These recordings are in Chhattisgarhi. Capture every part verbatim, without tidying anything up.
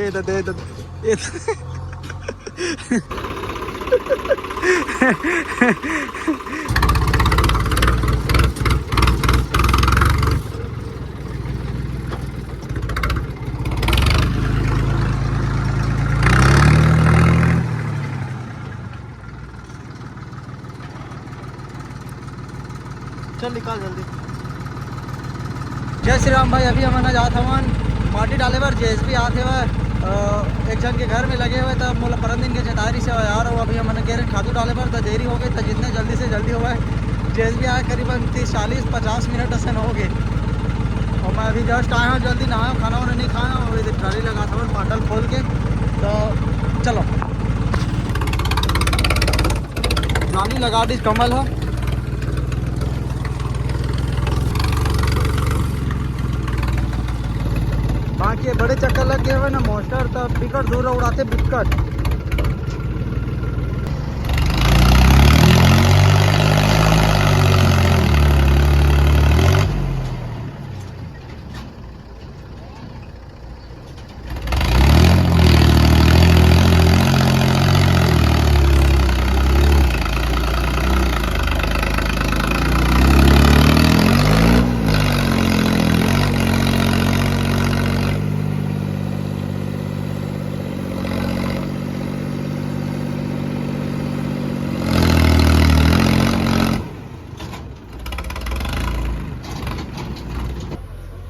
ये तो दे, ये तो, ये तो। चल निकाल जल्दी। जय श्री राम भाई, अभी हमन जात हवन माटी डाले बर। जेएसबी आत हवय, अ, एक झन के घर में लगे हवय, त मोला परन दिन के चेतावनी से यार, वो अभी हमन गे रहेन खातू डाले बर, त देरी हो गई, त जितने जल्दी से जल्दी होवय। जेएसबी आए करीबन तीस, चालीस, पचास मिनट असन हो गए। और मैं अभी just आया हूँ, जल्दी नहाया हूँ, खाना वाना नहीं खाया हूँ, अभी ट्राली लगात हवन पाटल खोल के। तो चलो। ट्राली लगा दी कमल ह। बाकी ये बड़े चक्कर लग गए हुए ना, मोस्टर तब बिकट दूर उड़ाते बिकट।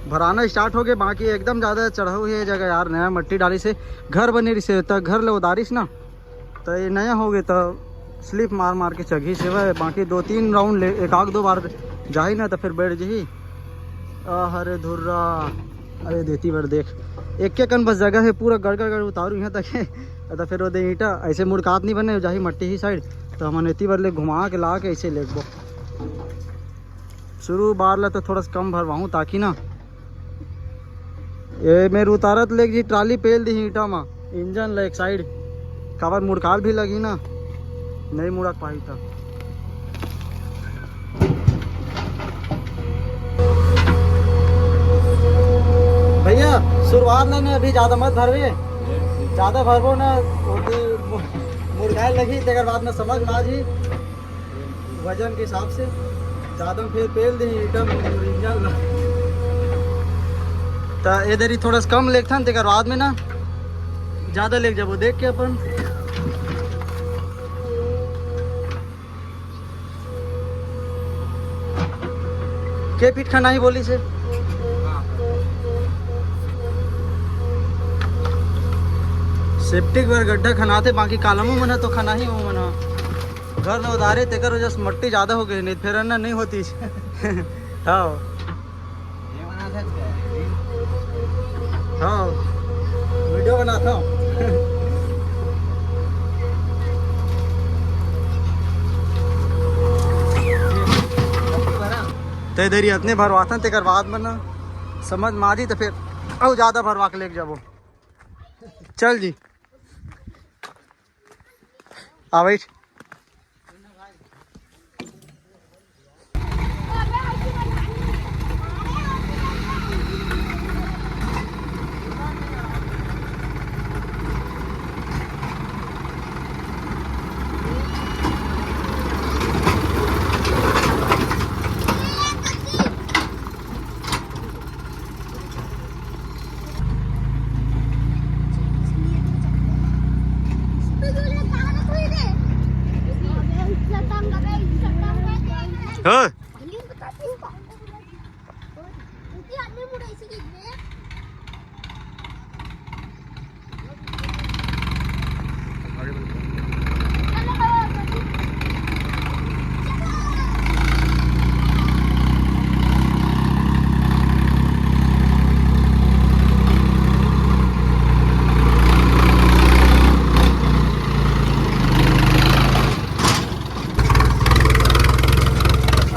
भराना स्टार्ट हो गए, बाकी एकदम ज़्यादा चढ़ाऊ हे जगह यार। नया मट्टी डालिस हे, घर बने रहिस हे, त घर ले उतारिस ना, त ये नया हो गए, त स्लिप मार मार के चघिस हे। बाकी दो तीन राउंड ले, एक आध दो बार जाही ना, त फिर बैठ जही। अरे धुर्रा, अरे देती बर देख, एक एक कन बस जगह हे, पूरा गड़ गड़ गड़ उतारू यहाँ तक हे। त फिर वो दे ईंटा ऐसे मुड़कात नहीं बने, जाही मट्टी ही साइड, त हमन एती बर ले घुमा के ला के ऐसे लेगबो। शुरू बार ला तो थोड़ा सा कम भरवाऊँ, ताकि ना ये मेर उतारत लेग जी ट्राली पेल दी ईंटा मा, इंजन ला एक साइड, काबर मुड़काल भी लगी ना, नहीं मुड़क पाही था। भैया, शुरुआत में, में अभी ज्यादा मत भरवे, ज्यादा भरबो ना, ओती मु-, मुड़काए लगी, तेकर बाद में समझ में आ जी। वजन के हिसाब से ज्यादा फिर पेल दे एकदम ओरिजिनल। त ए दरी थोड़ा सा कम लेगथन, तेकर बाद में ना ज्यादा लेग जाबो, देख के अपन। के फीट खनाही बोलिस हे? सेप्टिक बर गड्ढा खनाथे, बाकी कालमो मन ह तो खनाही, वो मन ह। घर ल उधारे, तेकर वजह से मट्टी ज्यादा हो गई, नहीं फेर ना नहीं होती। हाँ। ये बना सकते हैं। हाँ, वीडियो बनाता हूँ। ते देरी अतने भरवाथन, तेकर बाद में ना समझ में आही, तो फिर अउ ज्यादा भरवा के लेके जाबो। चल जी। आ बैठ। हाँ।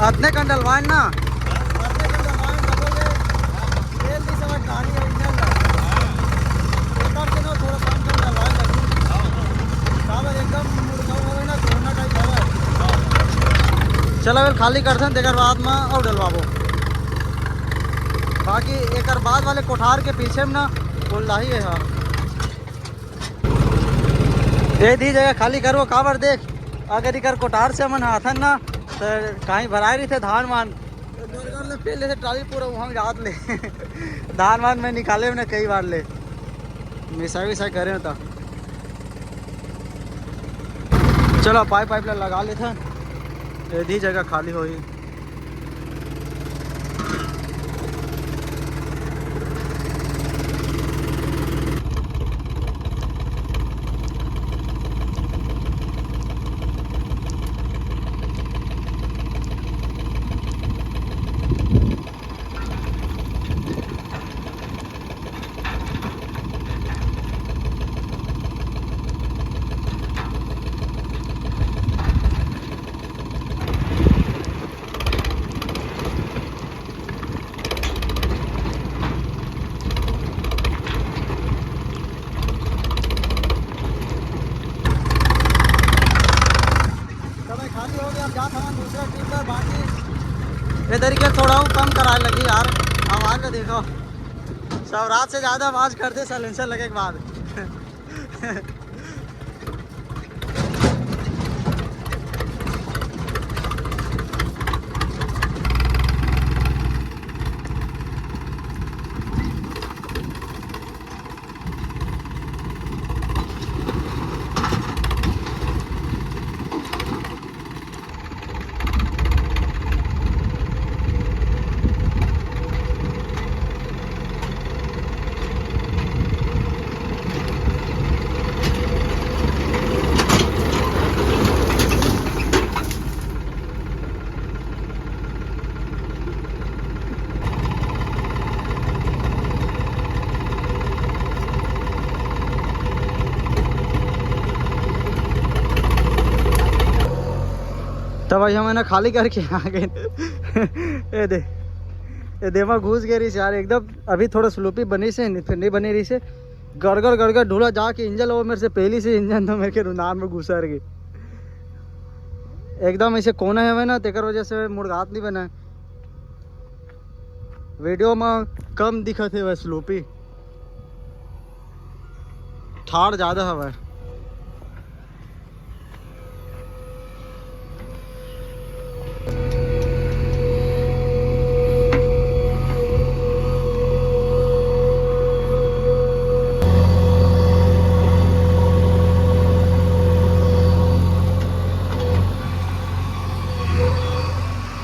अतने कन डलवाए ना। चला, खाली करथन, तेकर बाद म अउ डलवाबो। बाकी एकर बाद वाले कोठार के पीछे में ना, वो लाही है यार। ए दी जगह खाली करबो काबर देख, अगर इकर कोठार से मन आथन ना, त कहीं भराए रहिथे धान वान, गरगर ले पेल लेथे ट्राली पूरा उहाँ जात ले। धान वान में निकाले में कई बार ले मिसाई विसाई करे त। चलो पाइप पाइप ला लगा लेथन, ए दी जगह खाली होही। समय खाली हो गया, अब जात हवन दूसरा ट्रिप पर। बाकी ये तरीके थोड़ा वो कम कराए लगी यार, आवाज में देखो, सब रात से ज्यादा आवाज करते साइलेंसर लगे के बाद। तब भाई हम है ना खाली करके आ गए। ये दे, ये दे में घुस गए रही यार एकदम। अभी थोड़ा स्लोपी बनी से नहीं, फिर नहीं बनी रही से। गड़गड़ गड़गड़ ढूला जाके इंजन, वो मेरे से पहली से इंजन तो मेरे के रुनान में घुसर गई एकदम। ऐसे कोना है ना, तेकर वजह से मुड़गात नहीं बना है। वीडियो में कम दिखत हे वह स्लोपी, ठाड़ ज्यादा हवय।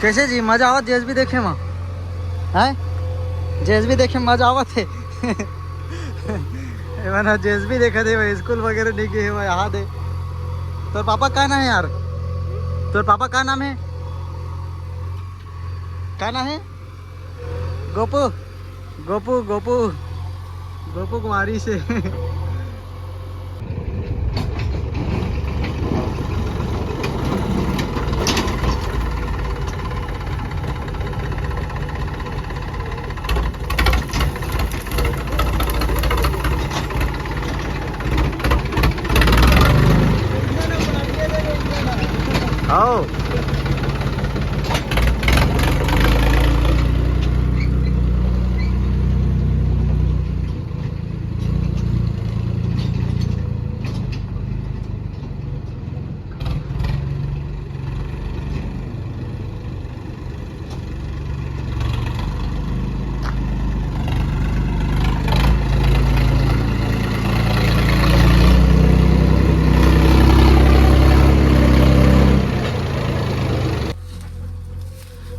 कैसे जी, मजा आवत जेएसबी देखे मा? हैं? जेएसबी देखे मा मजा आवत हे। ए मन जेएसबी देखत हे, स्कूल वगैरह नहीं गए हे, यहाँ दे। तोर पापा का नाम है यार? तोर पापा का नाम है? का नाम है? गोपू, गोपू, गोपू, गोपू कुमारी से। आओ।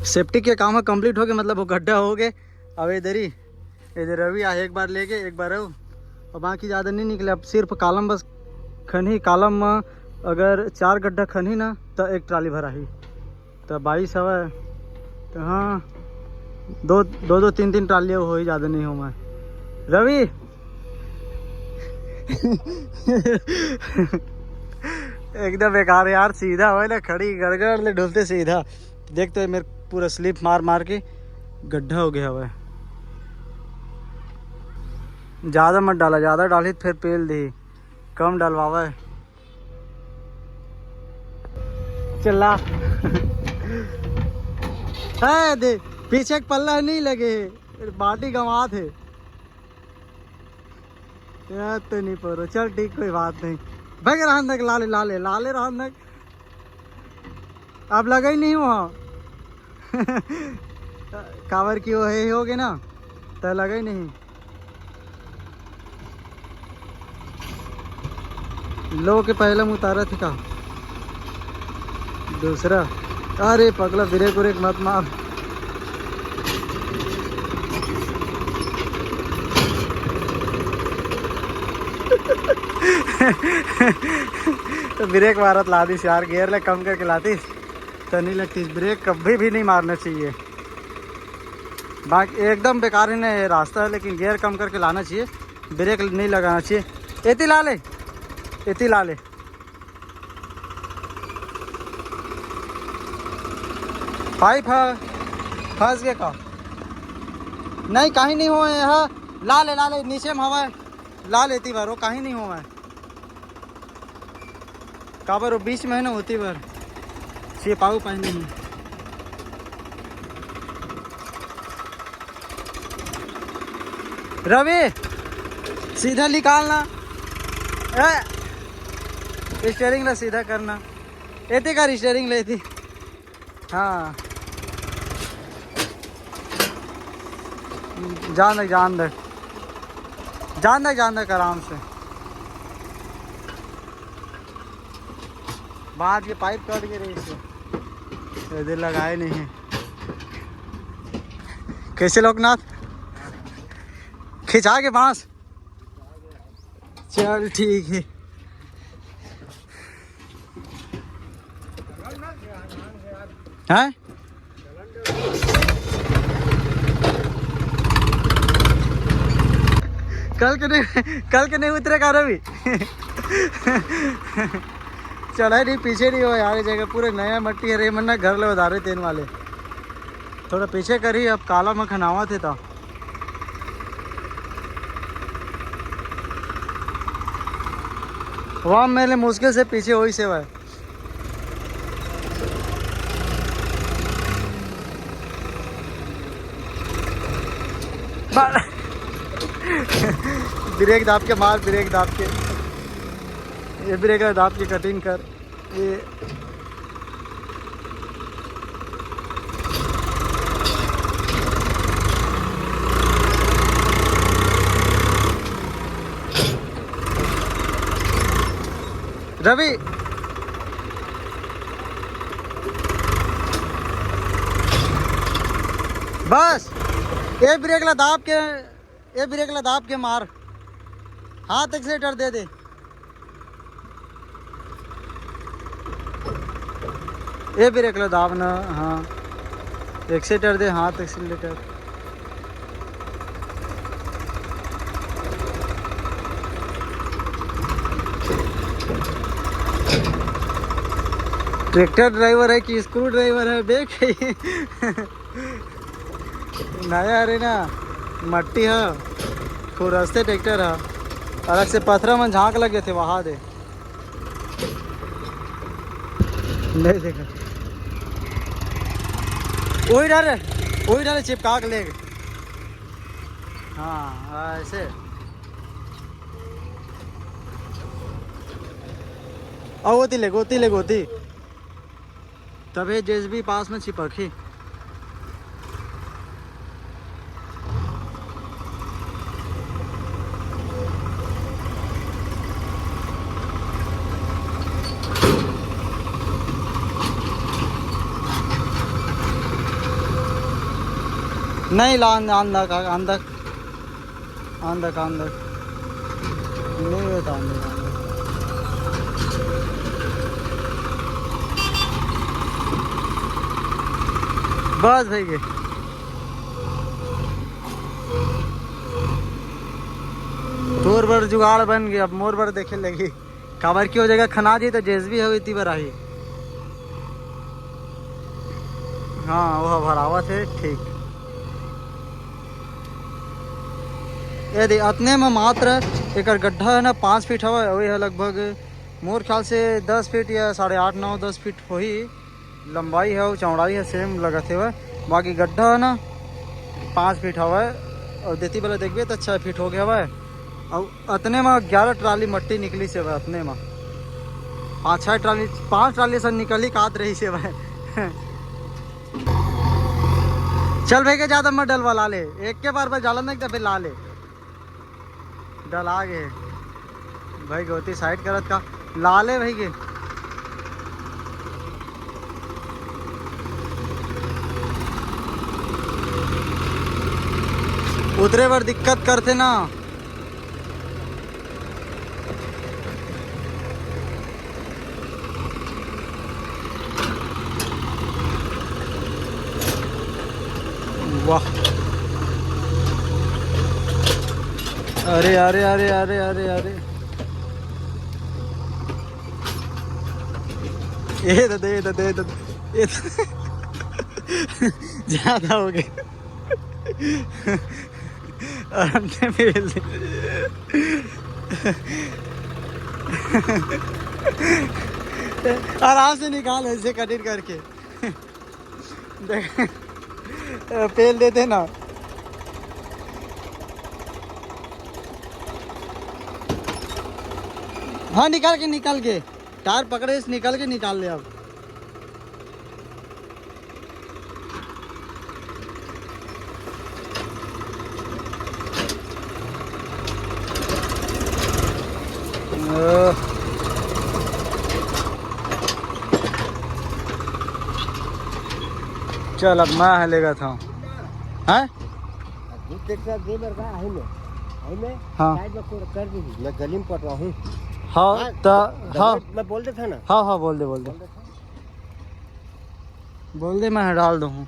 सेप्टिक के काम ह कंप्लीट हो गए, मतलब वो गड्ढा हो गए। अब इधर ही, इधर रवि आहे, एक बार लेके एक बार रहो, और बाकी ज़्यादा नहीं निकले। अब सिर्फ कालम बस खनही, कालम में अगर चार गड्ढा खनही ना तो एक ट्राली भराही। तो बाईस हवय, तो हाँ, दो दो दो तीन तीन ट्राली हो ही, ज़्यादा नहीं हो मैं। रवि, एकदम बेकार यार, सीधा हवय ना, खड़ी गड़गड़ ले ढुलते सीधा। देख तो ये मेरे पूरा स्लिप मार मार के गड्ढा हो गया हवय। ज्यादा मत डाला, ज्यादा डाली तो फिर पेल दी, कम डलवावे। चला। है दे, पीछे एक पल्ला नहीं लगे, बाटी गंवात है। यार तो नहीं परो, चल ठीक, कोई बात नहीं। भाई रहन दे, लाले, लाले, लाले रहन दे। अब लगे ही नहीं हुआ। काबर कि वो हे होगे ना, त लगे ही नहीं। लो के पहले में उतारा थी का? दूसरा। अरे पगला, ब्रेक व्रेक मत मार। तो ब्रेक मारत लातीस यार, गियर ले कम करके लातीस तो नहीं लगतीस। ब्रेक कभी भी नहीं मारना चाहिए। बाकी एकदम बेकार ही नहीं है रास्ता है, लेकिन गियर कम करके लाना चाहिए, ब्रेक नहीं लगाना चाहिए। एती ला ले, एती ला ले। पाइप है, फंस गया का? नहीं, कहीं नहीं हुआ है यहाँ। ला ले, ला ले, नीचे में हवा है। ला लेती बार, वो कहीं नहीं हुआ है। काबर वो बीच में है ना, होती बार। ये पाऊ पानी नहीं। रवि, सीधा निकालना। ए, स्टीयरिंग ला सीधा करना। एती कर स्टीयरिंग ले थी। हाँ। जान दे, जान दे। जान दे, जान दे, आराम से। बांध के पाइप कट के रही से। ये दे लगाए नहीं है। कैसे लोकनाथ? खिंचा के बांस। चल ठीक है। हैं? कल के नहीं, कल के नहीं उतरे का रवि? चल है नहीं, पीछे नहीं हो यार, ये जगह पूरे नया मट्टी है रे मन्ना, घर ले उधारे तेन वाले। थोड़ा पीछे करी, अब काला में खनावा थे तो। वहाँ मेरे मुश्किल से पीछे वही से हुआ है। बा-, ब्रेक दाब के मार, ब्रेक दाब के। ये ब्रेक दाब के कटिंग कर। ये रवि, बस, ये ब्रेक ला दाब के, ये ब्रेक ला दाब के मार, हाथ एक्सीटर दे दे। ये ब्रेक ला दाब ना, हाँ, एक्सीटर दे, हाथ एक्सीटर। ट्रैक्टर ड्राइवर है कि स्क्रू ड्राइवर है, बेक है। नया हरे ना, मट्टी ह, खुरसथे ट्रैक्टर ह, अलग से पथरा मन झांक लगे थे, वहा दे। नहीं देखा, वही डाले, वही डाले चिपका के ले। हाँ, ऐसे। अब होती ले, होती ले, होती। तबे जेसीबी पास में चिपक ही। नहीं ला, आंदा का, आंदा। आंदक, आंदक। नहीं होता आंदक, आंदक। बस भई गे। तोर बर जुगाड़ बन गे, अब मोर बर देखे लगी। काबर कि ओ जगह खना जी तो जेसीबी हवे इती बर आही। हाँ, वो भरावत हे, ठीक। ये दे, अतने में मात्र एकर गड्ढा है ना, पाँच फीट हवय, अउ ये ह लगभग मोर ख्याल से दस फीट या साढ़े आठ, नौ, दस फीट होही, लंबाई है अउ चौड़ाई है सेम लगत हेवय, बाकी गड्ढा है ना पाँच फीट हवय, अउ देती वाला देखबे तो छः फीट हो गया हवय, अउ अतने में ग्यारह ट्राली मट्टी निकली से हवय अतने में। पाँच छः ट्राली, पाँच ट्राली से निकल ही कात रही से भाई। चल भाई के ज्यादा मत डलवा, ला ले, एक के बार बस डालन नहीं तो फिर ला ले। डला गे भाई, गोती साइड करत का, ला ले भाई के। उतरे बर दिक्कत करथे ना। वाह। अरे, अरे, अरे, अरे, अरे, अरे। ए दे, ए दे, ए दे, ए दे। ज्यादा हो गए। आराम से पेल दे। आराम से निकाल ऐसे कटिंग करके। देख, पेल देते ना। हाँ, निकाल के, निकाल के। टायर पकड़े से निकाल के निकाल ले अब। चल, अब मैं लेगा था। हैं? दूध देख रहा, दे मेरे का, आई में, आई में, हाँ। साइड में कोर कर दी, मैं गली में पटवा हूँ। हाँ, हाँ, त, हाँ। मैं बोल देता ना। हाँ, हाँ, बोल दे, बोल दे। बोल देता। बोल दे, मैं डाल दूँ।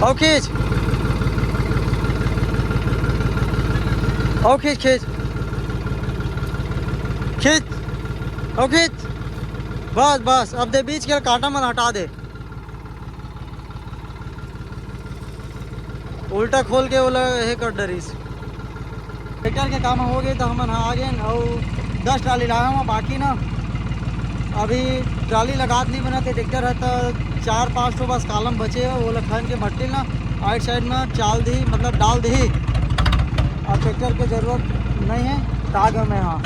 आओ खींच, आओ खींच, खींच, खींच, आओ खींच। बस, बस, अब दे बीच के कांटा मन हटा दे। उल्टा खोल के ओला हे कर डरिस। ट्रैक्टर के काम हो गए तो हमन ह आ गए। अउ दस ट्राली लाए हवा बाकी ना, अभी ट्राली लगात नहीं बनत हे। ट्रैक्टर है तो चार पाँच ठो बस कालम बचे हो, ओला खन के भट्टी ना आइट साइड में चाल दी, मतलब डाल दी। अब ट्रैक्टर के जरूरत नहीं है, ताग में हाँ।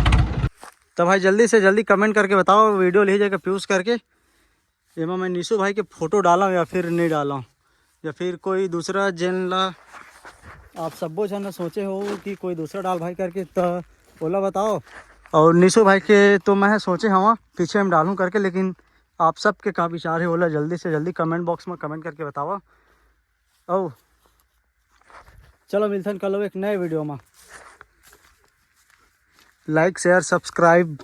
तो भाई जल्दी से जल्दी कमेंट करके बताओ, वीडियो ले जाके प्यूज करके एमा मैं निशु भाई के फोटो डालूं या फिर नहीं डालूं, या फिर कोई दूसरा जेन ला आप सब्बो झन सोचे हो कि कोई दूसरा डाल भाई करके, त ओला बताओ। और निशु भाई के तो मैं सोचे हवा पीछे में डालूं करके, लेकिन आप सबके का विचार है ओला जल्दी से जल्दी कमेंट बॉक्स में कमेंट करके बताओ। और चलो मिलथन कल एक नए वीडियो में। लाइक, शेयर, सब्सक्राइब